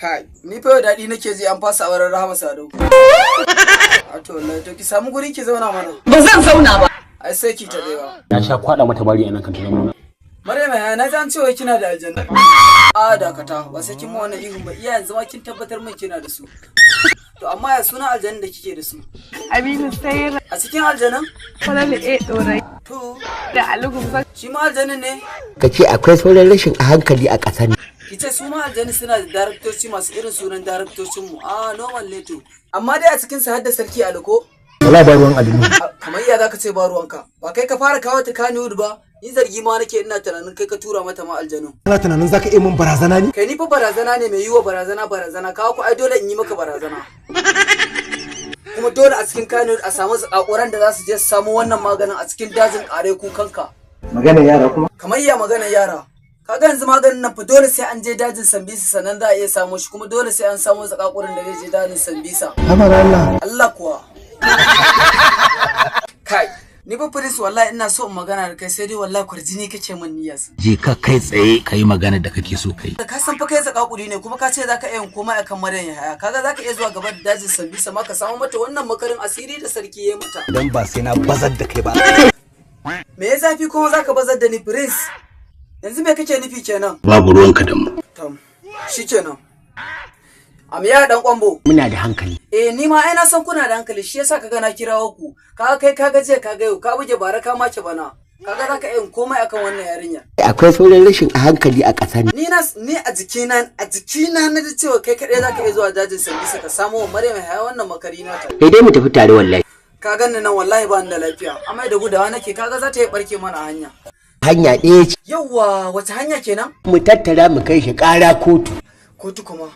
Kai, ni fa yau daɗi nake ji, an fasa auren Rahama Sadau. A to wallahi, to ki samu guri ki zauna mana. Ba zan zauna ba. Ai sai ki ta tsayawa. Na sha kwada mata bari a nan kan ta zama. Maryam ya na ji an cewa kina da aljanna. A dakata, ba sai kin ma wannan ihun ba, iya yanzu ma kin tabbatar min kina da su. To amma ya suna aljannan da kike da su? Aminu Saira. A cikin aljannan? Falalu A Ɗorai. To, Da Ali Gumza. shi ma aljannin ne? Ka ce akwai sauran rashin a hankali a ƙasar nan. Ki ce su ma aljani suna da daraktoci masu irin sunan daraktocinmu. Ah, normal ne to. Amma dai a cikin su har da Sarki Aliko. Wala ba ruwan Alinu. Kamar ya zaka ce ba ruwanka? Ba kai ka fara kawo ta Kannywood ba? Ni zargi ma nake, ina tunanin kai ka tura mata ma aljanu. Kana tunanin zaka iya mun barazana ne? Kai, ni fa barazana ne mai yiwa barazana barazana. Kawo ku ai dole in yi maka barazana. Kuma dole a cikin Kannywood a samu zakakuran da za su je su samu wannan maganin a cikin dajin kare kukanka. Magana yara kuma. Kamar ya magana yara? Kaga yanzu maganin nan fa dole sai an je dajin Sambisa sannan za a iya samo shi, kuma dole sai an samo zakakurin da zai je dajin Sambisa. Hamar Allah. Allah kuwa. Kai, ni fa Prince, wallahi ina so in magana da kai, sai dai wallahi kwarjini kake min niyyas. Je ka kai tsaye ka yi magana da kake so kai. Ka san fa kai zakakuri ne, kuma ka ce zaka iya yin komai akan Maryam Yahaya. Kaga zaka iya zuwa gaba da dajin Sambisa ma ka samu mata wannan makarin asiri da sarki ya mata. Dan ba sai na bazar da kai ba. Me ya zafi kuma zaka bazar da ni, Prince? Yanzu me kake nufi kenan? Babu ruwanka da mu. Tom, shikenan. Amiya dan kwambo. Muna da hankali. Eh, ni ma ai na san kuna da hankali, shi yasa kaga na kirawo ku. Kaga kai, kaga je, kaga yau, ka buge bara, ka make bana. Kaga zaka iya yin komai akan wannan yarinya. Akwai sauran rashin a hankali a ƙasar nan. Ni na ni a jikina na ji cewa kai kadai zaka iya zuwa dajin Sambisa ka samo wa Maryam Yahaya wannan makari nata. Sai dai mu tafi tare wallahi. Ka ganni nan, wallahi ba ni da lafiya. Amai da gudawa nake, kaga za ta yi barke mana a hanya. Hanya ɗaya ce. Yawwa, wace hanya kenan? Mu tattara mu kai shi ƙara kotu. Kotu kuma?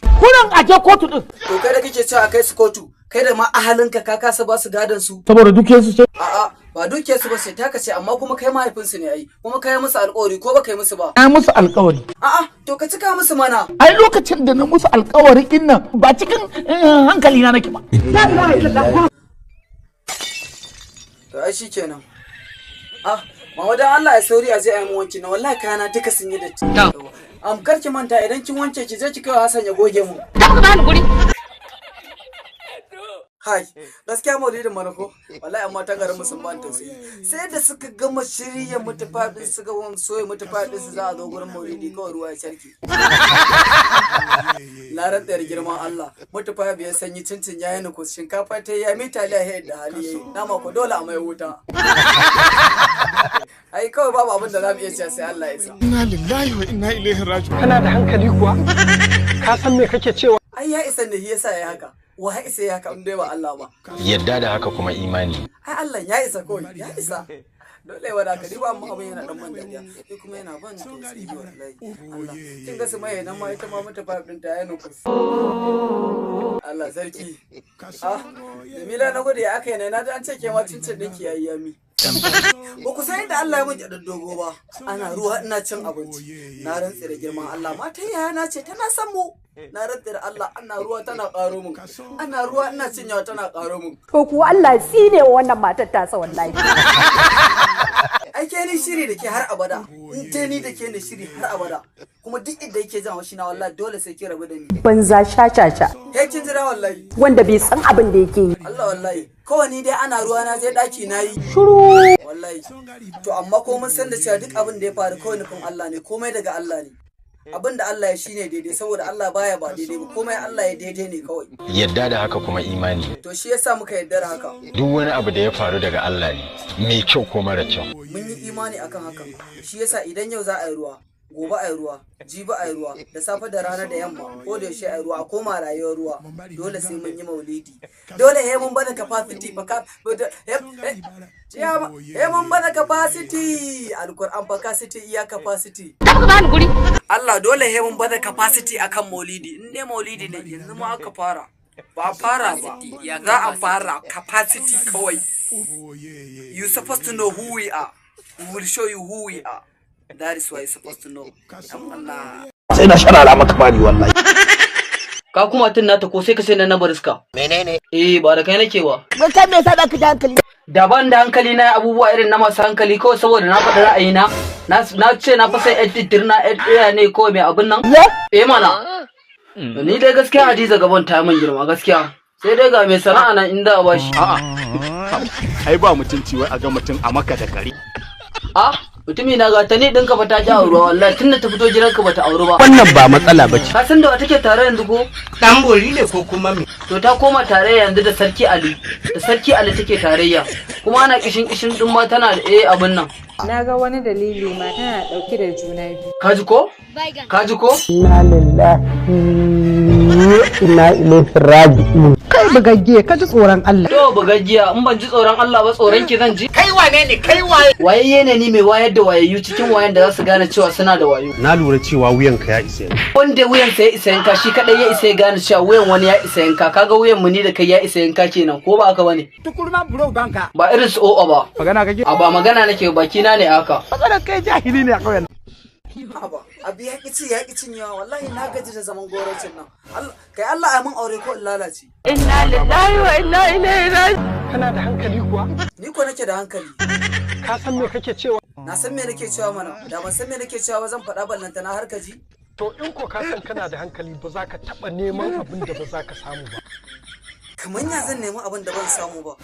Kurin aje kotu din. To kai da kake cewa a kai su kotu, kai da ma ahalinka ka kasa ba su gadon su. Saboda dukiyarsu ce. A'a, ba dukiyar su ba sai taka ce, amma kuma kai mahaifinsu ne ai. Kuma kai musu alƙawari, ko ba kai musu ba? Na musu alkawari. A'a, to ka cika musu mana. Ai lokacin da na musu alkawari din nan ba cikin hankali na nake ba. To ai shikenan. Ah, mama, dan Allah ya sauri a je a yi mu wanki na, wallahi kayana duka sun yi datti. Kar ki manta, idan kin wanke ki je ki kai wa Hassan ya goge mu. Ka bani guri. Hai, gaskiya maulidin mana ko wallahi, amma ta garin sun ban tausayi. Sai da suka gama shirya mutafadin, suka gama soya mutafadin su, za a zo gurin maulidi, kawai ruwa ya carke. Na rantsa da girman Allah, mutufa biyar sanyi, cincin yayi nuku, shinkafa ta yi mi, taliya da hali yayi, nama ko dole a mai wuta. Ai kawai babu abin da za mu iya cewa sai Allah ya isa. Inna lillahi wa inna ilaihi raji'un. Kana da hankali kuwa? Ka san me kake cewa? Ai ya isa ne yasa yayi haka. Wa ya isa ya haka in dai ba Allah ba? Yadda da haka kuma imani. Ai Allah ya isa, kawai ya isa. Dole wa da ba, amma abin yana dan man dariya sai kuma yana ban tausayi wallahi. Allah, kin ga su mai nan ma, ita ma mata fa din ta yana kus. Allah sarki. Ah, Jamila, na gode. Ya aka yi ne? Na ji an ce ke ma cincin ɗinki yayi yami. Ba ku san yadda Allah ya mun gyaɗar dogo ba. Ana ruwa ina cin abinci. Na rantse da girman Allah, matan yaya na ce tana son mu. Na rantse da Allah, ana ruwa tana ƙaro mun. Ana ruwa ina cinyawa tana ƙaro mun. To kuwa Allah ya tsine wa wannan matar tasa wallahi. Ai ke ni shiri da ke har abada. In te ni da ke ni shiri har abada. Kuma duk inda yake jan haushi na, wallahi dole sai ke rabu da ni. Banza sha sha sha. Ke kin jira wallahi. Wanda bai san abin da yake yi. Allah wallahi. Kawai ni dai ana ruwa na je daki na yi. Shiru. Wallahi. To amma ko mun san da cewa duk abin da ya faru kawai nufin Allah ne, komai daga Allah ne. Abin da Allah ya shine daidai, saboda Allah baya ba daidai ba, komai Allah ya daidai ne kawai. Yadda da haka kuma imani. To shi yasa muka yarda da haka. Duk wani abu da ya faru daga Allah ne, mai kyau ko mara kyau. Mun yi imani akan hakan. Shi yasa idan yau za a yi ruwa, gobe a yi ruwa, jibi a yi ruwa, da safe da rana da yamma, ko da yaushe a yi ruwa, a koma rayuwar ruwa. Dole sai mun yi maulidi. Dole he mun bada capacity fa ka he mun bada capacity, alquran, capacity, iya capacity. Ka bani guri. Allah, dole he mun bada capacity akan maulidi. In dai maulidi ne, yanzu ma aka fara. Ba a fara ba, za a fara capacity kawai. You supposed to know who we are. We will show you who we are. That is why you supposed to know. Allah. Sai na sharara maka bari wallahi. Ka kuma tun nata ko sai ka sai na bariska. Menene? Eh, ba da kai nake ba. Wai kai, me yasa baka da hankali? Daban da hankali na abubuwa irin na masu hankali, kawai saboda na faɗi ra'ayina. Na ce na fasa yan titir na yan ɗaya ne kawai mai abin nan. Eh mana. Ni dai gaskiya Hadiza Gabon ta min girma gaskiya. Sai dai ga mai sana'a nan inda a bashi. A'a. Ai ba mutunci wai a ga mutum a maka da kare. Ah, mutumi na ga tani ɗinka ba ta ki auruwa wallahi tunda ta fito gidanka ba ta auru ba. Wannan ba matsala bace. Ka san da wa take tare yanzu ko? Dan bori ne ko kuma me? To ta koma tarayya yanzu da Sarki Ali. Da Sarki Ali take tarayya. Kuma ana kishin kishin din ma tana da abin nan. Na ga wani dalili ma tana dauke da juna biyu. Ka ji ko? Ka ji ko? Inna lillahi inna ilaihi raji'un. Kai bugagge ka ji tsoron Allah. To bugaggiya in ban ji tsoron Allah ba tsoron ki zan ji. Kai wane ne kai waye? Wayayye ne ni mai wayar da wayayyu cikin wayan da za su gane cewa suna da wayo. Na lura cewa wuyanka ya isa yanka. Wanda wuyansa ya isa yanka shi kadai ya isa ya gane cewa wuyan wani ya isa yanka, kaga wuyan mu ni da kai ya isa yanka kenan, ko ba haka bane? Tukurma buro banka. Ba irin su o'o ba. Magana kake? A ba magana nake, baki na ne haka. Matsalar kai jahili ne a kauyen. Haba, abu ya ƙi ci ya ƙi cinyewa, wallahi na gaji da zaman gorocin nan. Allah kai, Allah ai mun aure ko in lalace. Inna lillahi wa inna ilaihi raji'un. Kana da hankali kuwa? Ni ko nake da hankali. Ka san me kake cewa? Na san me nake cewa mana, da ban san me nake cewa ba zan faɗa ballanta na har ka ji. To in ko ka san kana da hankali ba za ka taɓa neman abin da ba za ka samu ba. Kamar ya zan nemi abin da ban samu ba.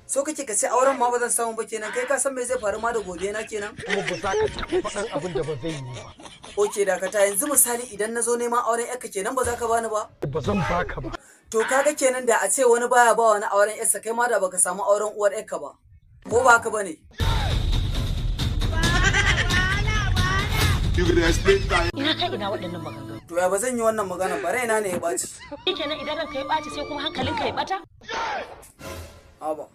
So kake ka ce auren ma ba zan samu ba kenan, kai ka san me zai faru ma da gobe na kenan? Kuma ba za ka taɓa faɗan abin da ba zai yi ba. Oke dakata, yanzu misali idan na zo neman auren yarka kenan ba za ka bani ba? Ba zan baka ba. To kaga kenan da a ce wani baya ba wani auren yarsa, kai ma da baka samu auren uwar yarka ba. Ko ba haka bane? Ina kai ina waɗannan maganganu. To ya ba zan yi wannan magana ba, raina ne ya ɓaci. Shikenan idan ranka ya ɓaci sai kuma hankalinka ya ɓata? Haba.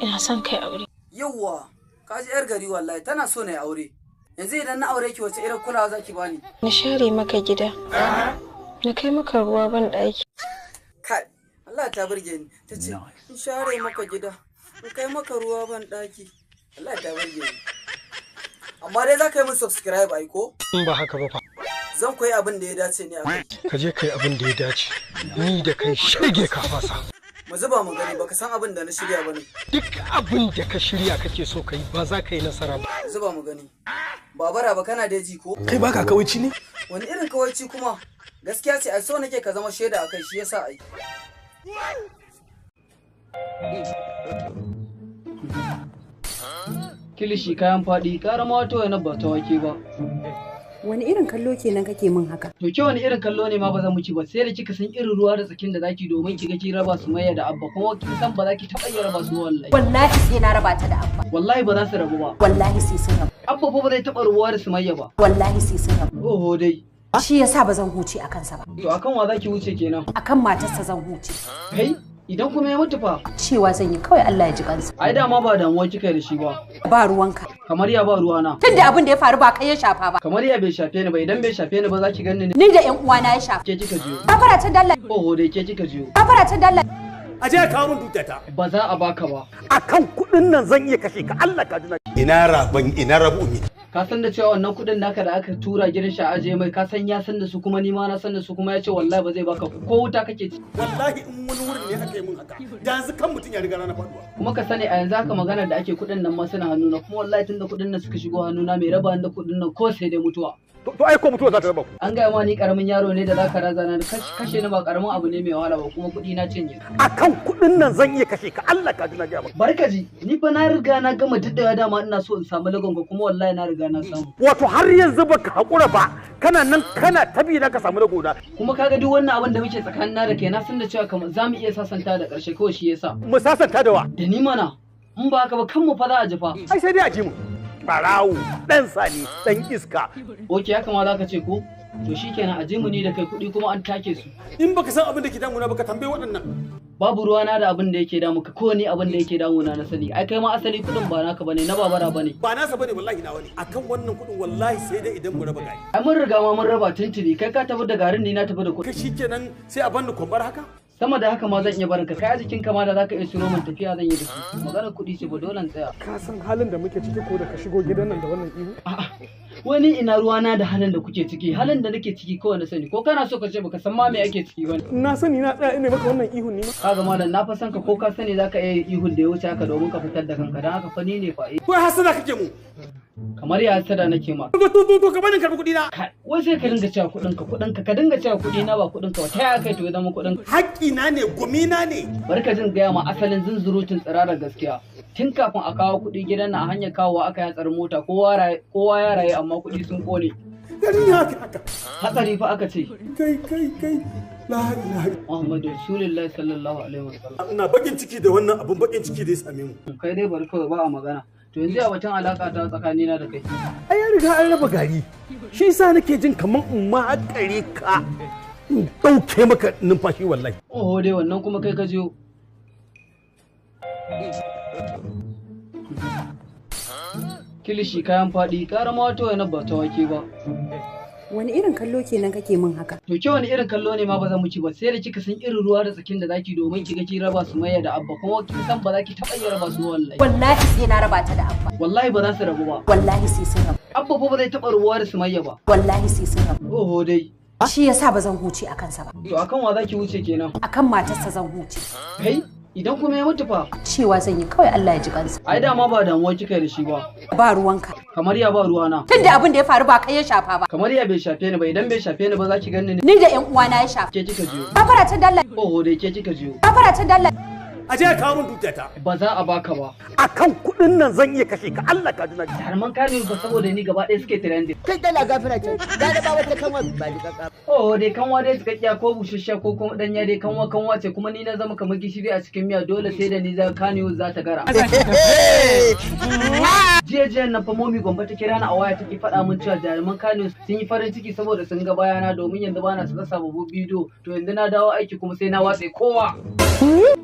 Ina son kai aure. Yawwa, ka ji yar gari wallahi tana so na yi aure. Yanzu idan na aure ki wace irin kulawa za ki bani? Na share maka gida. Na kai maka ruwa ban ɗaki. Kai, Allah ta burge ni. Ta ce, in share maka gida, in kai maka ruwa ban ɗaki. Allah ta burge ni. Amma dai za ka yi min subscribe ai ko? In ba haka ba fa. Zan koyi abin da ya dace ne a kai. Ka je kai abin da ya dace. Ni da kai shege ka fasa. Mu zuba mu gani, baka san abin da na shirya ba ne. Duk abin da ka shirya kake so ka yi ba za ka yi nasara ba. Zuba mu gani. Babara ba kana da ji ko? Kai baka kawaici ne? Wani irin kawaici kuma? Gaskiya ce ai, so nake ka zama shaida akai shi yasa ai. Kilishi kayan faɗi, ƙara ma wato yana ba ta wake ba. Wani irin kallo kenan kake min haka? To ke wani irin kallo ne ma ba zan miki ba, sai da kika san irin ruwa da tsakin da zaki domin kiga ki raba su Sumayya da Abba, kuma kin san ba za ki taɓa iya raba su wallahi. Wallahi sai na raba ta da Abba. Wallahi ba za su rabu ba. Wallahi sai sun rabu. Abba fa ba zai taɓa rubuwa da Sumayya ba. Wallahi sai sun rabu. Oho dai. Shi yasa ba zan huce a kansa ba. To akan wa zaki wuce kenan? Akan matarsa zan huce. Kai, idan kuma ya mutu fa? Cewa zan yi kawai Allah ya ji kansa. Ai dama ba damuwa kika yi da shi ba. Ba ruwanka. Kamar ya ba ruwana. Tunda abin da ya faru ba kai ya shafa ba. Kamar ya bai shafe ni ba, idan bai shafe ni ba za ki ganni ne. Ni da ƴan uwana ya shafa. Ke kika jiyo. Gafara ta dalla. Oho dai ke kika jiyo. Gafara ta dalla. A je ka kawo min dukiyata. Ba za a baka ba. Akan kuɗin nan zan iya kashe ka, Allah ka ji na. Ina raban ina rabu umi. Ka san da cewa wannan kuɗin naka da aka tura gidan shi a aje mai, ka san ya san da su kuma ni ma na san da su, kuma ya ce wallahi ba zai baka ko wuta kake ci. Wallahi in wani wurin ne aka yi min haka, da yanzu kan mutum ya riga rana faduwa. Kuma ka sani a yanzu haka maganar da ake kuɗin nan ma suna hannuna, kuma wallahi tunda kuɗin nan suka shigo hannuna mai raba da kuɗin nan ko sai dai mutuwa. To ai ko mutuwa za ta raba ku. An gaya ma ni karamin yaro ne da zaka razana ni, kashe ni ba karamin abu ne mai wahala ba, kuma kuɗi na cinye. Akan kuɗin nan zan iya kashe ka, Allah ka ji na gaya maka. Barka ji, ni fa na riga na gama daɗewa dama ina so in samu lagon ka, kuma wallahi na riga na samu. Wato har yanzu baka haƙura ba, kana nan kana tabi na ka samu lagona. Kuma kaga duk wannan abin da muke tsakanin na da kai, na san da cewa kamar za mu iya sasanta da ƙarshe kawai shi yasa. Mu sasanta da wa? Da ni mana, in ba haka ba kan mu fa za a ji fa. Ai sai dai a ji mu. Barawo, ɗan sani, ɗan iska. Oke ya kamata ka ce ko? To shikenan a ji mu ni da kai kuɗi kuma an take su. In baka san abin da ke damuna ba ka tambayi waɗannan. Babu ruwana da abin da yake damu ka, ko ni abin da yake damuna na sani. Ai kai ma asali kuɗin ba naka bane, na babara bane. Ba nasa bane wallahi nawa ne. Akan wannan kuɗin wallahi sai dai idan mu raba gari. Ai mun riga ma mun raba tuntuni, kai ka tafi da garin ni na tafi da kuɗi. Kai shikenan sai a bani kwambar haka? Sama da haka ma zan iya barin ka, kai a jikin ka ma da zaka iya shiro min tafiya zan yi da su. Maganar kuɗi ce ba dole in tsaya. Ka san halin da muke ciki ko da ka shigo gidan nan da wannan ihu? A'a. Wani ina ruwana da halin da kuke ciki, halin da nake ciki kawai na sani. Ko kana so ka ce baka san ma me ake ciki ba? Na sani na tsaya ina maka wannan ihun ne ma. Kaga malam na fa san ka, ko ka sani zaka iya ihun da ya wuce haka domin ka fitar da kanka, dan haka fa ni ne fa. Ko hasana kake mu? Kamar ya hasada nake ma. To ka bani karbi kuɗi na. Wai sai ka dinga cewa kuɗin ka kuɗin ka, ka dinga cewa kuɗi na ba kuɗin ka ba. Ta yaya kai to ya zama kuɗin ka? Haƙƙi na ne, gumi na ne. Bari ka jin gaya ma asalin zunzurutun tsirarar gaskiya. Tun kafin a kawo kuɗi gidan nan a hanyar kawowa aka yi hatsarin mota, kowa ya rayu amma kuɗi sun ƙone. Garin ya haka. Hatsari fa aka ce. Kai kai kai. La ilaha. Muhammadu Rasulullahi sallallahu alaihi wasallam. Ina bakin ciki da wannan abun bakin ciki da ya same mu. Kai dai bari kawai ba a magana. To yanzu ya batun alaka ta tsakanina da kai. Ai ya riga an raba gari. Shi yasa nake jin kaman in ma hakare ka. In dauke maka numfashi wallahi. Oho dai wannan kuma kai ka jiyo. Kilishi kayan faɗi, ƙara ma wata wani ba ta wake ba. Wani irin kallo kenan kake min haka? To ke wani irin kallo ne ma ba zan miki ba, sai da kika san irin ruwa da tsakin da zaki domin kiga kin raba su Sumayya da Abba, kuma kin san ba za ki taɓa iya raba su wallahi. Wallahi sai na raba ta da Abba. Wallahi ba za su rabu ba. Wallahi sai sun rabu. Abba fa ba zai taɓa rubuwa da Sumayya ba. Wallahi sai sun rabu. Oho dai. Shi yasa ba zan huce a kansa ba. To akan wa zaki wuce kenan? Akan matarsa zan huce. Kai idan kuma ya mutu fa? Cewa zan yi kawai Allah ya ji kansa. Ai dama ba damuwa kika yi da shi ba. Ba ruwanka. Kamar ya ba ruwana. Tunda abin da ya faru ba kai ya shafa ba. Kamar ya bai shafe ni ba, idan bai shafe ni ba za ki ganni ne. Ni da ƴan uwana ya shafa. Ke kika jiyo. Gafara ta dalla. Oho dai ke kika jiyo. Gafara ta dalla. A je ka kawo min dukiyata. Ba za a baka ba. Akan kuɗin nan zan iya kashe ka, Allah ka ji na. Harman kane ba saboda ni gaba ɗaya suke trending. Kai dala gafara ce. Da ba wata kanwa ba ni kaka. Oh dai kanwa dai cikakkiya ko busasshiya ko kuma ɗanya dai kanwa kanwa ce, kuma ni na zama kamar gishiri a cikin miya, dole sai da ni za kaniyo za ta gara. Jiya jiyan nan fa momi Gombe ta kira ni a waya take faɗa min cewa jaruman Kano sun yi farin ciki saboda sun ga bayana, domin yanzu bana saka sababbin bidiyo, to yanzu na dawo aiki kuma sai na watse kowa.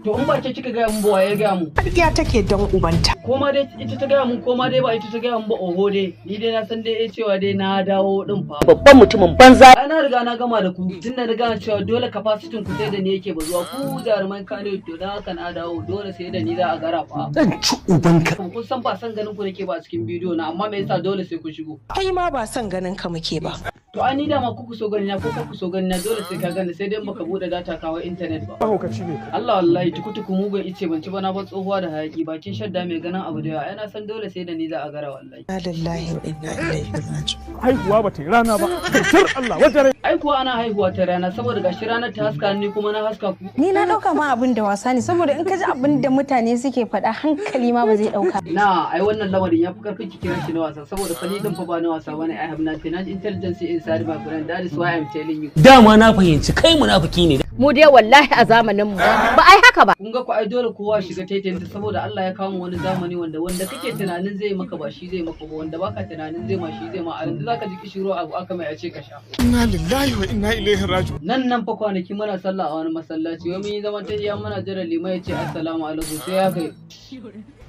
To in ba ke kika gaya mun ba waye gaya mun? Ƙarya take don ubanta. Ko ma dai ita ta gaya mun ko ma dai ba ita ta gaya mun ba, oho dai ni dai na san dai cewa dai na dawo din fa. Babban mutumin banza. Ai na riga na gama da ku tun na riga na cewa dole capacity ku sai da ni yake bazuwa ku jaruman Kano, to dan haka na dawo dole sai da ni za a gara fa. Zan ci ubanka. Kun san ba san ganin ku nake ba a cikin bidiyo na, amma me yasa dole sai ku shigo? Kai ma ba son ganin ka muke ba. To ai ni dama ku so gani na ko ku so gani na dole sai ka gani, sai dai baka bude data kawo internet ba. Mahaukaci ne ka. Allah wallahi tukutuku mugun ice ban ci ba na ba tsohuwa da hayaki bakin shadda mai ganin abu da yawa, ai na san dole sai da ni za a gara wallahi. Inna lillahi wa inna ilaihi raji'un. Haihuwa ba ta yi rana ba. Kyautar Allah wajen rai. Ai kuwa ana haihuwa ta rana saboda gashi ranar ta haska ni kuma na haska ku. Ni na ɗauka ma abin da wasa ne saboda in ka ji abin da mutane suke faɗa hankali ma ba zai ɗauka. Na ai wannan lamarin ya fi karfin ki kira shi na wasa saboda fa ni din fa ba na wasa bane. I have 99 intelligence inside my brain, that is why I'm telling you. Dama na fahimci kai munafiki ne. Mu dai wallahi a zamanin mu ba ai haka ba. Kun ga ku ai dole kowa shiga taitayinsa saboda Allah ya kawo mu wani zamani wanda kake tunanin zai maka ba shi zai maka ba, wanda baka tunanin zai ma shi zai ma. A yanzu zaka ji kishiro abu aka mai a ce ka sha. Inna lillahi wa inna ilaihi raji'un. Nan fa kwanaki muna sallah a wani masallaci, wai mun yi zaman tahiya muna jira liman ya ce assalamu alaikum, sai ya kai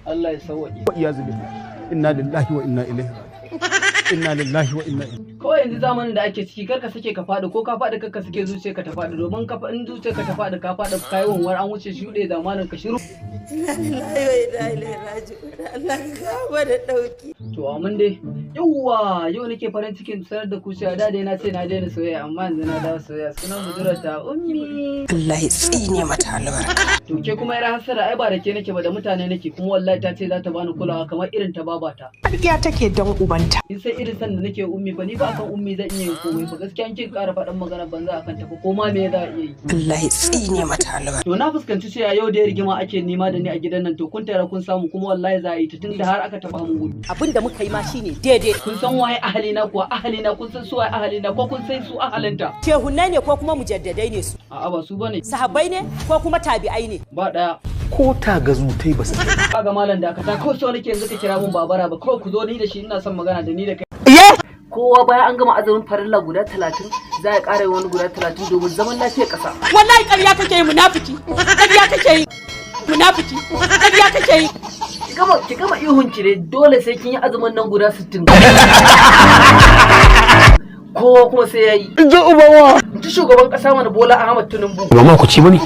Allah ya sauwaƙe. Wa iyazu billah. Inna lillahi wa inna ilaihi raji'un. Inna lillahi wa inna ilaihi. Kawai yanzu zamanin da ake ciki karka sake ka faɗi, ko ka faɗi karka sake zuciyarka ta faɗi, domin ka in zuciyarka ta faɗi ka faɗi ka yi wanwar an wuce shuɗe zamanin ka shiru. Inna lillahi wa inna ilaihi raji'un. Allah ka kawo da ɗauki. To amin dai. Yawwa yau nake farin cikin sanar da ku cewa da dai na ce na daina soyayya amma yanzu na dawo soyayya, sunan budurarta Ummi. Allah ya tsine mata albarka. To ke kuma yar hasara ai ba da ke nake ba da mutane nake, kuma wallahi ta ce za ta bani kulawa kamar irin ta babata. Ƙarya take don ubanta. In sai irin san da nake Ummi fa ni ba akan Ummi zan iya yin komai fa gaskiya, in kika ƙara faɗan magana banza akan ta fa ko ma me za a iya yi. Allah ya tsine mata albarka. To na fuskanci cewa yau da rigima ake nema da ni a gidan nan, to kun tara kun samu kuma wallahi za a yi ta tunda har aka taɓa mun gudu. Abin da muka yi ma shine daidai. Kun san waye ahalina kuwa? Ahalina kun san su waye ahalina ko kun san su ahalinta? Shehunnai ne ko kuma mujaddadai ne su? A'a ba su bane. Sahabbai ne ko kuma tabi'ai ne? Ba ɗaya. Ko ta gazu tai ba su. Kaga malam dakata, kawai so nake yanzu ka kira mun babara ba, kawai ku zo ni da shi ina son magana da ni da kai. Kowa bayan an gama azumin farilla guda 30 za a ƙara wani guda 30 domin zaman lafiyar ƙasa. Wallahi ƙarya kake yi munafiki. Ƙarya kake yi munafiki. Ƙarya kake yi. Ki gama ihun ki ne dole sai kin yi azumin nan guda 60. Kowa kuma sai yayi. In ji ubawa. In ji shugaban ƙasa mana Bola Ahmad Tinubu. Ba ma ku ci bane.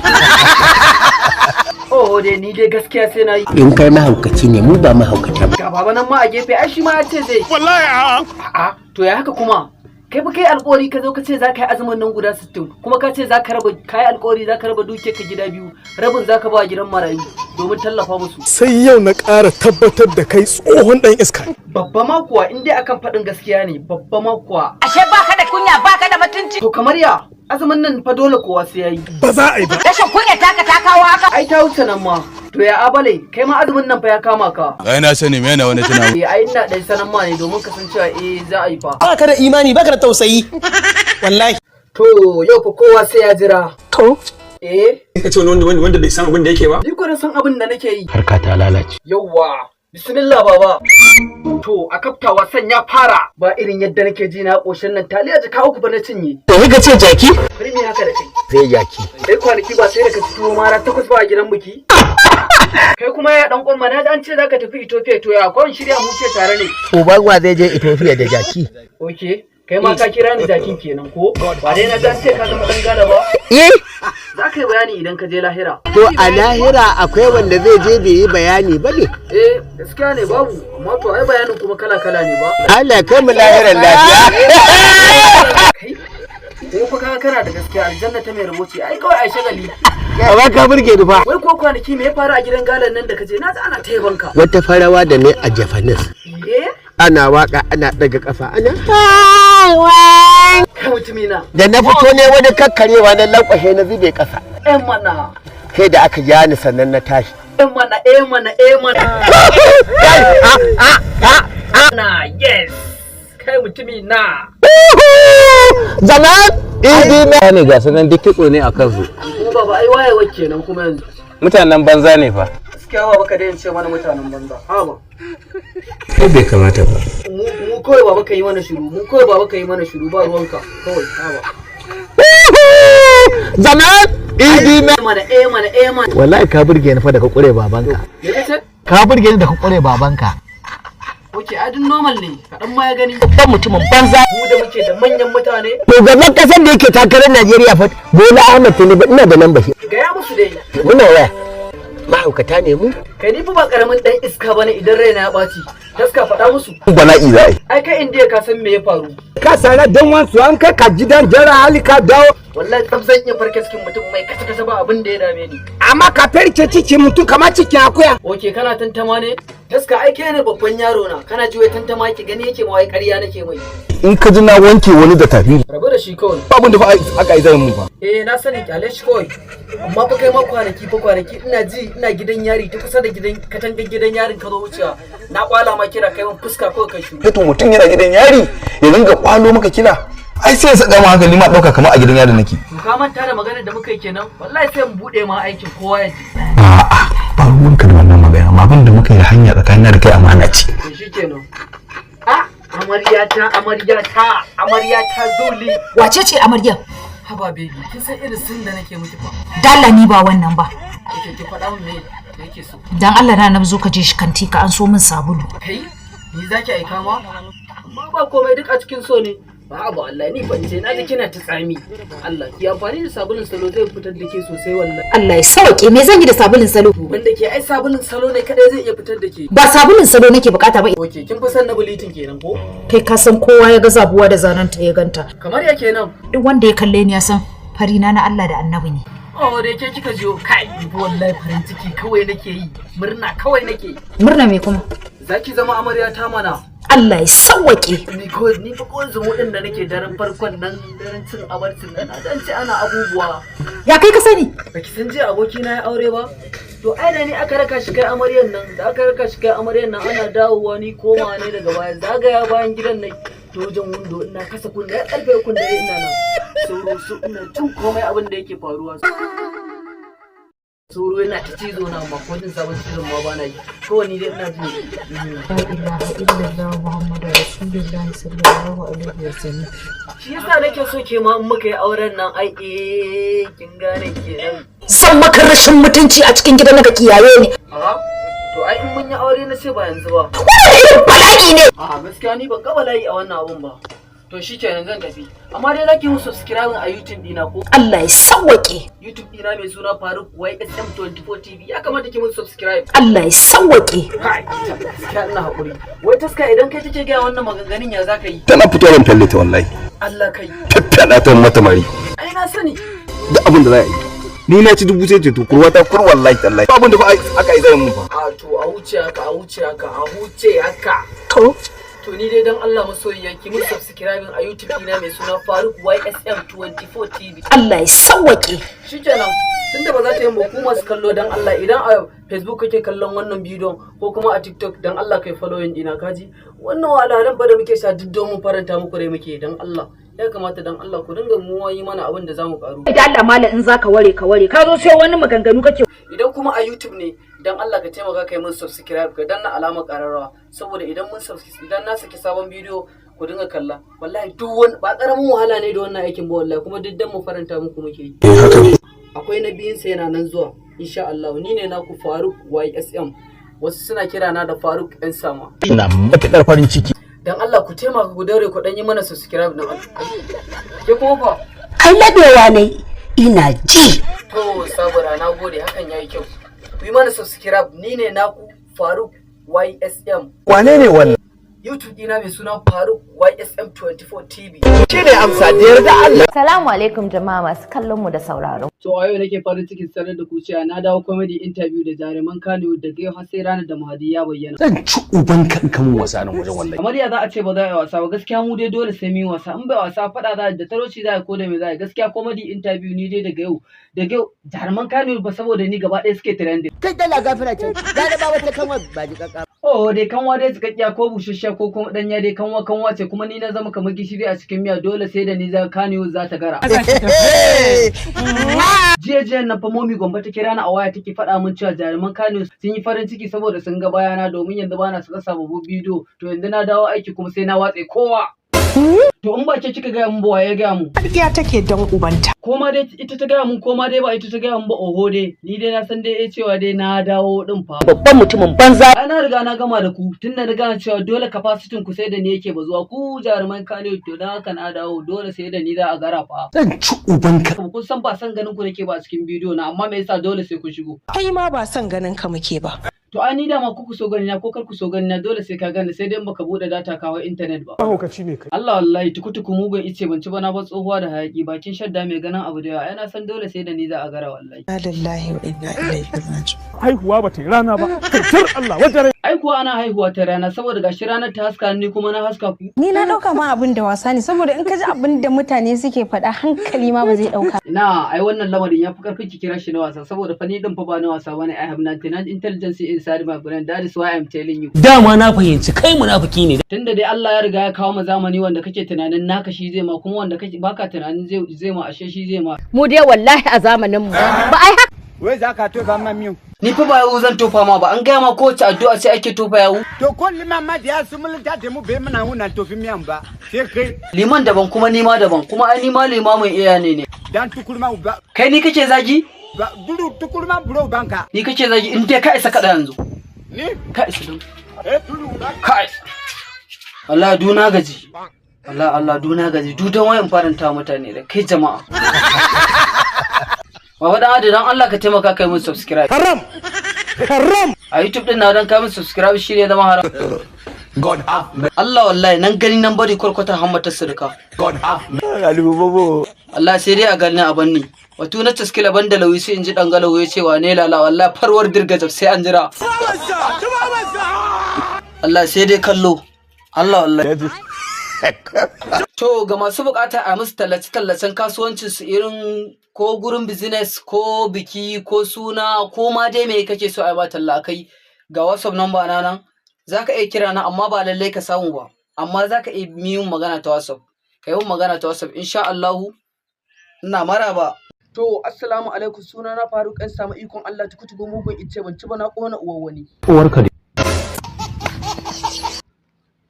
Oh dai ni dai gaskiya sai na yi. In kai mahaukaci ne mu ba mahaukata ba. Ga baba nan ma a gefe ai shi ma ya ce zai. Wallahi a'a. A'a to ya haka kuma? Kai fa kai alƙawari ka zo ka ce za ka yi azumin nan guda 60, kuma ka ce za ka raba, kai alƙawari za ka raba dukiyar ka gida biyu, rabin za ka ba gidan marayu domin tallafa musu. Sai yau na ƙara tabbatar da kai tsohon ɗan iska. Babba ma kuwa, in dai akan faɗin gaskiya ne, babba ma kuwa. Ashe baka da kunya, baka da mutunci. To kamar ya, azumin nan fa dole kowa sai yayi. Ba za a yi ba. Rashin kunya taka ta kawo haka. Ai ta wuce nan ma. To ya abale, kai ma azumin nan fa ya kama ka. Ai na sani, me yana wani tunani. Eh, ai ina dai sanan ma ne domin kasancewa eh za a yi fa. Baka da imani, baka da tausayi. Wallahi. To yau fa kowa sai ya jira. To. Eh. Ka ce wani wanda bai san abin da yake ba? Ni ko na san abin da nake yi. Harka ta lalace. Yawwa. Bismillah baba. To a kafta wasan ya fara. Ba irin yadda nake ji na koshin nan, taliya jaka 3 ba na cinye. To ka ce jaki? Bari me haka da kai. Sai jaki. Kai kwanaki ba sai da ka ci tuwo mara 8 ba a gidan biki. Kai kuma ya dan kwamma, na ji an ce zaka tafi Ethiopia, to ya kwan shirya mu ce tare ne. Uban wa zai je Ethiopia da jaki? Okay. Kai ma ka kira ni jakin kenan ko? Ba dai na ji an ce ka zama dan gada ba? Eh. Za ka yi bayani idan ka je lahira. To a lahira akwai wanda zai je bai yi bayani ba ne? Eh, gaskiya ne babu, amma to ai bayanin kuma kala kala ne ba. Allah kai mu lahiran lafiya. Kai, ko fa kaga kana da gaskiya, aljanna ta mai rabo ce, ai kawai ai shagali. Amma ka burge ni fa. Wai ko kwanaki me ya faru a gidan galan nan da kaje? Na ji ana ta yabanka. Wata farawa da ne a Japanese. Eh? Ana waka ana daga kafa ana. Kai mutumina. Da na fito ne wani kakkarewa na lankwashe na zube kasa. Eh mana. Sai da aka ja ni sannan na tashi. Eh mana, eh mana, eh mana. Na yes. Kai mutumina. Zaman idi na ne ga sanan duk kitso ne a kansu. Kuma baba ai wayewa kenan kuma yanzu. Mutanen banza ne fa. Gaskiya baba ka daina ce mana mutanen banza. Ha ba. Kai bai kamata ba. Mu kawai baba ka yi mana shiru, mu kawai baba ka yi mana shiru, ba ruwanka kawai, ha ba. Zaman idi na. Mana eh mana eh mana. Wallahi ka burge ni fa da ka kure babanka. Me kace? Ka burge ni da ka kure babanka. Okay, adin normal ne, kaɗan ma ya gani. Babban mutumin banza. Mu da muke da manyan mutane. Shugaban kasar da yake takarar Najeriya fa Bola Ahmed Tinubu, ina da lamba shi. Gaya musu dai. Muna waya. Mahaukata ne mu. Kai ni fa ba karamin dan iska bane idan raina ya ɓaci. Taska faɗa musu. Bala'i za a yi. Ai kai indiya ka san me ya faru. Ka sara dan wansu an kai ka gidan jara hali ka dawo. Wallahi tsaf zan iya farke cikin mutum mai kasa kasa, ba abin da ya dame ni. Amma ka farke cikin mutum kamar cikin akuya. Okay, kana tantama ne? Taska ai kai ne babban yaro na. Kana ji wai tantama ki gani yake ma wai ƙarya nake mai. In ka ji na wanke wani da tafi. Rabu da shi kawai. Abin da fa aka yi zai mun fa. Eh na sani, kyale shi kawai. Amma fa kai ma kwanaki fa kwanaki ina ji ina gidan yari ta kusa da gidan katangar gidan yarin ka zo wucewa. Na kwala ma kira kai mun fuska kawai kai shiru. To mutum yana gidan yari ya dinga kwalo maka kira. Ai sai ya saka mu hankali ma dauka kamar a gidan yari nake. To ka manta da maganar da muka yi kenan? Wallahi sai mu bude ma aikin kowa ya ji. A'a, ba ruwanka da wannan magana, amma abin da muka yi da hanya tsakanin da kai amana ce. To shikenan. Ah, amaryata, amaryata, amaryata zoli. Wace ce amaryar? Haba baby, kin san irin sun da nake miki fa. Dalla ni ba wannan ba. Kike ki faɗa min me yake so. Dan Allah na zo ka je shi kanti ka an so min sabulu. Kai, ni zaki aika ma? Amma ba komai, duk a cikin so ne. Ba abu Allah ni ban ce na ji kina ta tsami. Allah ki amfani da sabulun salo zai fitar da ke sosai wallahi. Allah ya sauke, me zan yi da sabulun salo? Wanda ke ai sabulun salo ne kadai zai iya fitar da ke. Ba sabulun salo nake bukata ba. Okay, kin fi son na bulitin kenan ko? Kai ka san kowa ya ga zabuwa da zananta ya ganta. Kamar ya kenan. Duk wanda ya kalle ni ya san farina na Allah da Annabi ne. Oh, da ke kika jiyo kai wallahi farin ciki kawai nake yi, murna kawai nake yi. Murna me kuma? Zaki zama amarya ta mana. Allah ya sauwaƙe. Ni ko ni fa ko zumuɗin da nake daren farkon nan, daren cin abarcin nan, dan ci ana abubuwa. Ya kai ka sani? Baki san jiya aboki na ya aure ba? To ai da ni aka raka shi kai amaryan nan, da aka raka shi kai amaryan nan ana dawowa ni koma ne daga baya zagaya bayan gidan nan to wajen windo ina kasa kunne har karfe 3 dare ina nan. Sauro su ina jin komai abin da yake faruwa. Sauro yana ta cizo na, amma ko jin sabon cizon ma bana yi. Kawai ni dai ina jin. La ilaha illallah Muhammadu Rasulullah sallallahu alaihi wasallam. Shi yasa nake so ke ma in muka yi auren nan ai eh kin gane kenan. Zan maka rashin mutunci a cikin gidan ka kiyaye ni. A'a, to ai in mun yi aure na ce ba yanzu ba. Wannan irin bala'i ne. A'a gaskiya ni ban ga bala'i a wannan abun ba. To shikenan zan tafi. Amma dai zaki mu subscribe a YouTube dina ko? Allah ya sauwaƙe. YouTube dina mai suna Faruk YSM24 TV. Ya kamata ki mun subscribe. Allah ya sauwaƙe. Kai, gaskiya ina hakuri. Wai taska idan kai take ga wannan maganganun ya zaka yi? Tana fitowa ban falle ta wallahi. Allah kai. Fada ta mata mari. Ai na sani. Duk abin da za a yi. Ni na ci 1000 sai ce to kurwa ta kur wallahi tallahi. Abin da ba aka yi zai mun fa. A to a wuce haka, a wuce haka, a wuce haka. To ni dai dan Allah masoyiya ki mun subscribing a YouTube dina mai suna Faruk YSM 24 TV. Allah ya sawwake. Shikenan, tunda ba za ta yi ba ku masu kallo dan Allah idan a Facebook kake kallon wannan bidiyon ko kuma a TikTok dan Allah kai following dina kaji. Wannan wahalhalun fa da muke sha duk domin faranta muku rai muke dan Allah. Ya kamata dan Allah ku dinga mu yi mana abin da zamu karu. Da Allah malam in zaka ware ka ware. Ka zo sai wani maganganu kake. Idan kuma a YouTube ne dan Allah ka taimaka kai mun subscribe ka danna alamar kararrawa saboda idan mun idan na saki sabon bidiyo ku dinga kalla. Wallahi duk wani ba karamin wahala ne da wannan aikin ba wallahi, kuma duk dan mu faranta muku muke yi. Akwai na biyun sa yana nan zuwa insha Allah. Ni ne naku Faruk YSM, wasu suna kira na da Faruk ɗan sama. Ina matuƙar farin ciki. Dan Allah ku taimaka ku daure ku dan yi mana subscribe na Allah. Ke kuma fa Ai labewa ne ina ji. To sabura na gode, hakan yayi kyau. Ku yi mana subscribe, ni ne naku Faruk YSM. Wane ne wannan? YouTube dina mai suna Faruk YSM 24 TV. Shi ne amsa da yarda Allah. Salamu alaikum jama'a masu kallon mu da sauraro. To a yau nake farin cikin sanar da ku cewa na dawo comedy interview da jaruman Kannywood daga yau har sai ranar da Mahadi ya bayyana. Zan ci uban kankan wasa nan wajen wallahi. Kamar ya za a ce ba za a yi wasa ba, gaskiya mu dai dole sai mu yi wasa, in ba wasa faɗa za a da talauci za a ko da me za a yi. Gaskiya comedy interview ni dai daga yau jaruman Kannywood ba saboda ni gaba ɗaya suke trending. Kai dala gafira ce, gara ba wata kanwa ba ji kaka. Oh dai kanwa dai cikakkiya ko busasshiya ko kuma ɗanya dai kanwa kanwa ce, kuma ni na zama kamar gishiri a cikin miya, dole sai da ni za Kannywood za ta gara. Jiya jiyan nan fa Momi Gombe ta kira ni a waya take faɗa min cewa jaruman Kano sun yi farin ciki saboda sun ga bayana domin yanzu bana saka sababbin bidiyo, to yanzu na dawo aiki kuma sai na watse kowa. To in ba ke kika gaya mun ba waye ya gaya mun? Ƙarya take dan ubanta. Ko ma dai ita ta gaya mun ko ma dai ba ita ta gaya mun ba oho dai, ni dai na san dai cewa dai na dawo din fa. Babban mutumin banza. Ai na riga na gama da ku tun da na gane cewa dole capacity ku sai da ni yake bazuwa ku jaruman Kano, to dan haka na dawo dole sai da ni za a gara fa. Zan ci uban ka. Kun san ba san ganin ku nake ba a cikin bidiyo na, amma me yasa dole sai kun shigo? Kai ma ba son ganin ka muke ba. To ai ni dama ku so gani na ko kar ku so gani na dole sai ka gani, sai dai in baka bude data kawo internet ba. Mahaukaci ne kai. Allah wallahi tukutuku mugun ice ban ci ba na ba tsohuwa da hayaki bakin shadda mai ganin abu da yawa, ai na san dole sai da ni za a gara wallahi. Inna lillahi wa inna ilaihi raji'un. Haihuwa ba ta yi rana ba. Kai Allah wajen. Ai kuwa ana haihuwa ta rana saboda gashi ranar ta haska ni kuma na haska ku. Ni na ɗauka ma abin da wasa ne saboda in ka ji abin da mutane suke faɗa hankali ma ba zai ɗauka. Ina ai wannan lamarin ya fi karfin ki kira shi na wasa saboda fa ni din fa ba na wasa bane. I have 99 intelligence inside my brain, that is why I'm telling you. Dama na fahimci kai munafiki ne. Tunda dai Allah ya riga ya kawo mu zamani wanda kake tunanin naka shi zai ma, kuma wanda kake baka tunanin zai ma ashe shi zai ma. Mu dai wallahi a zamanin mu ba ai haka. Wai za ka tofa ma miyo. Ni fa ba yawu zan tofa ma ba, an gaya ma kowace addu'a sai ake tofa yawu. To ko liman ma da ya sumul ta mu bai mana wuna tofi miyan ba. Sai kai. Liman daban kuma ni ma daban, kuma ai ni ma limamin iya ne. Dan tukurma ba. Kai ni kake zagi? Ba duru tukurma buro banka. Ni kake zagi in dai ka isa kada yanzu. Ni? Ka isa don. Eh duru ba. Ka isa. Allah duna gaji. Allah Allah duna gaji. Dudan wayan faranta mutane da kai jama'a. Baba dan Ado dan Allah ka taimaka kai mun subscribe. Haram! Haram! A YouTube din na dan kai mun subscribe shi ne zama haram. God have mercy. Allah wallahi nan gani nan bari kwarkwata hammata sirka. God have mercy. Allah sai dai a gani a banni. Wato na taskila banda lauyi sai in ji dan galawo ya ce wane lala wallahi farwar dirgajab sai an jira. Allah sai dai kallo. Allah wallahi. To ga masu bukata a musu tallace-tallacen kasuwancin su irin ko gurin business ko biki ko suna ko ma dai me kake so a ba talla kai, ga WhatsApp number na nan zaka iya kira na amma ba lallai ka samu ba, amma zaka iya yin magana ta WhatsApp, kai yin magana ta WhatsApp insha Allahu ina maraba. To assalamu alaikum, suna na Faruk ɗan samu ikon Allah tukutuku mugun ice ban ci ba na kona uwar wani. Uwarka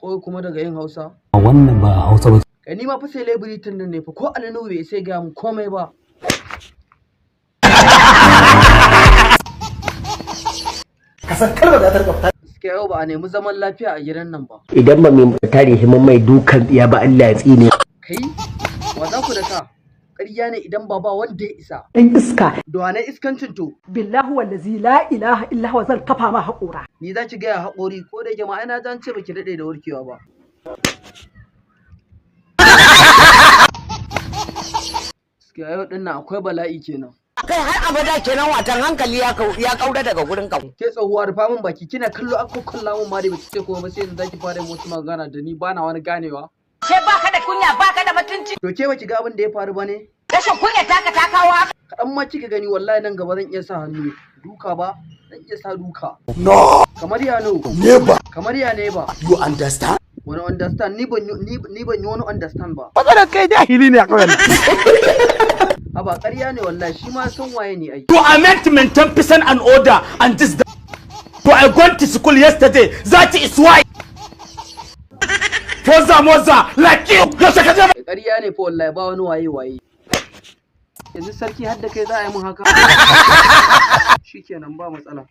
Ko kuma daga yin Hausa. Wannan ba Hausa ba. Kai ni ma fa celebrity nan ne fa, ko Alinu bai sai ga mu komai ba. Ka san kalmar da ta rika fita. Gaskiya yau ba a nemi zaman lafiya a gidan nan ba. Idan ba mai tare himan mai dukan tsiya ba Allah ya tsine. Kai wa za ku da ka? Ƙarya ne idan ba ba wanda ya isa. Ɗan iska. Dowane iskancin to. Billahi wallazi la ilaha illa huwa zan kafa ma haƙora. Ni za ki gaya haƙori ko da yake ma ai na ji an ce baki daɗe da warkewa ba. Gaskiya yau din nan akwai bala'i kenan. Kai har abada kenan, watan hankali ya ya kaura daga gurin ka. Ke tsohuwa, rufa min baki. Kina kallo an kokkalla mun ma dai baki ce kuma ba, sai yanzu zaki fara yin wasu magana da ni bana wani ganewa. Sai baka da kunya, baka da mutunci. To ke baki ga abin da ya faru ba ne? Rashin kunya taka ta kawo haka. Kaɗan ma kika gani, wallahi nan gaba zan iya sa hannu duka ba, zan iya sa duka. No. Kamar ya no? Never. Kamar ya ne ba? You understand? Wani understand? Ni ban yi wani understand ba. Matsalar kai jahili ne a kawai. Haba, ƙarya ne wallahi, shi ma san waye ne ai. To I meant to maintain peace and order and this. To I gone to school yesterday. That is why. Foza moza like you. Yaushe ka je? Ƙarya ne fa wallahi, ba wani waye waye. Yanzu sarki har da kai za a yi mun haka? Shikenan, ba matsala.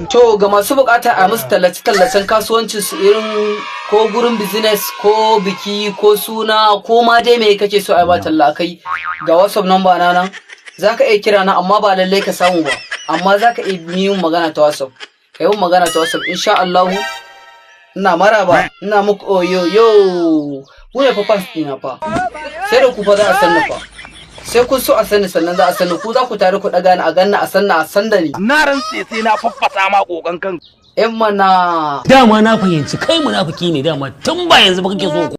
To ga masu bukata a musu tallace-tallacen kasuwancin su, irin ko gurin business ko biki ko suna ko ma dai me kake so a yi ba talla kai, ga WhatsApp number na nan, zaka iya kira na amma ba lallai ka samu ba, amma zaka iya yi magana ta WhatsApp. Kai yi magana ta WhatsApp, insha Allah ina maraba, ina muku oyo yo. Ku ne fa fans ɗina fa, sai da ku fa za a sanni fa, sai kun so a sani sannan za a sani. Ku za ku tare ku ɗaga ni a ganna a sanna a sanda ni. Na rantse sai na faffasa ma kokon kan. Yan mana. Dama na fahimci kai munafiki ne, dama tun ba yanzu ba kake so.